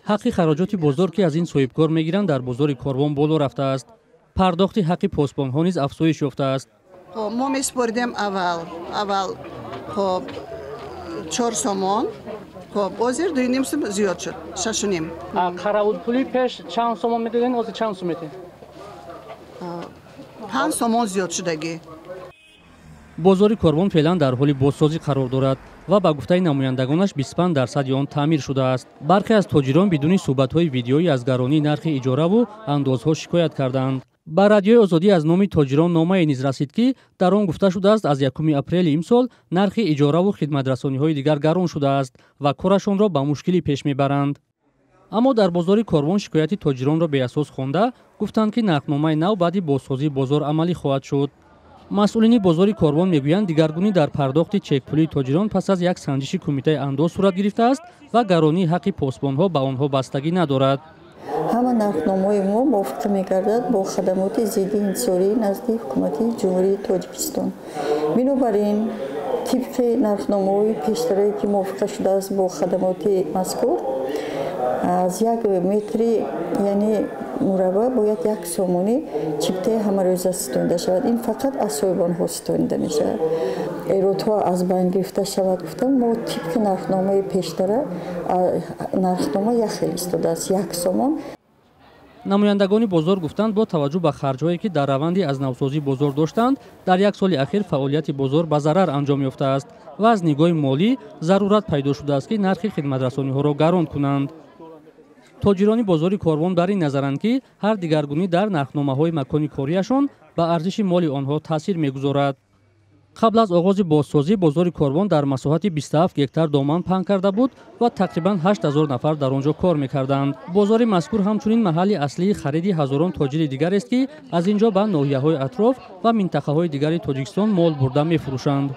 Ҳаққи хароҷоти бозор, ки аз ин соҳибкор мегиранд, дар бозори Корвон боло рафтааст. Пардохти ҳаққи посбонҳо низ афзоиш ёфтааст. Мо месупоридем аввал хоб 4 сомон, хоб ҳозир 2.5 сом зиёд шуд, 6.5. Қаравулпулӣ пеш чанд сомон медодед, ҳозир чанд сом медиҳед? 5 сомон зиёд шудагӣ. Бозори Корвон феълан дар ҳоли бозсозӣ қарор дорад ва ба гуфтаи намояндагонаш 25% он таъмир шудааст. Бархе аз тоҷирон бидуни суҳбатҳои видеоӣ аз гаронии нархи иҷораву андозҳо шикоят кардаанд. Ба Радиои Озодӣ аз номи тоҷирон номае низ расид, ки дар он гуфта шудааст, аз 1 апрели имсол нархи иҷораву хидматрасониҳои дигар гарон шудааст ва корашонро ба мушкилӣ пеш мебаранд. Аммо дар бозори Корвон шикояти тоҷиронро беасос хонда, гуфтанд, ки нархномаи нав баъди бозсозии бозор амалӣ хоҳад шуд. Масъулини бозори Корвон мегӯянд, дигаргунӣ дар пардохти чекпулии тоҷирон пас аз як санҷиши кумитаи андоз сурат гирифтааст ва гаронии ҳаққи посбонҳо ба онҳо бастагӣ надорад. Ҳама нархномаҳои мо мувофиқа мегардад бо хадамоти зидди инҳисории назди ҳукумати Ҷумҳурии Тоҷикистон. Бинобар ин, тибқи нархномаҳои пештарае, ки мувофиқа шудааст бо хадамоти мазкур, аз як метри, яъне мураббаъ, бояд 1 сомонӣ чиптаи ҳамарӯза ситонида шавад. Ин фақат аз соҳибонҳо ситонида мешавад. Эродҳо аз байн гирифта шавад, гуфтам, мо тибқи нархномаи пештара нархнома як хел истодааст, 1 сомон. Намояндагони бозор гуфтанд, бо таваҷҷӯҳ ба харҷҳое, ки дар раванди аз навсозии бозор доштанд, дар як соли ахир фаъолияти бозор ба зарар анҷом ёфтааст ва аз нигоҳи молӣ зарурат пайдо шудааст, ки нархи хидматрасониҳоро гарон кунанд. Тоҷирони бозори Корвон бар ин назаранд, ки ҳар дигаргунӣ дар нархномаҳои макони кориашон ба арзиши моли онҳо таъсир мегузорад. Қабл аз оғози бозсозӣ бозори Корвон дар масоҳати 27 гектар доман паҳн карда буд ва тақрибан 8000 нафар дар он ҷо кор мекарданд. Бозори мазкур ҳамчунин маҳалли аслии хариди ҳазорон тоҷири дигарест, ки аз ин ҷо ба ноҳияҳои атроф ва минтақаҳои дигари Тоҷикистон мол бурда мефурӯшанд.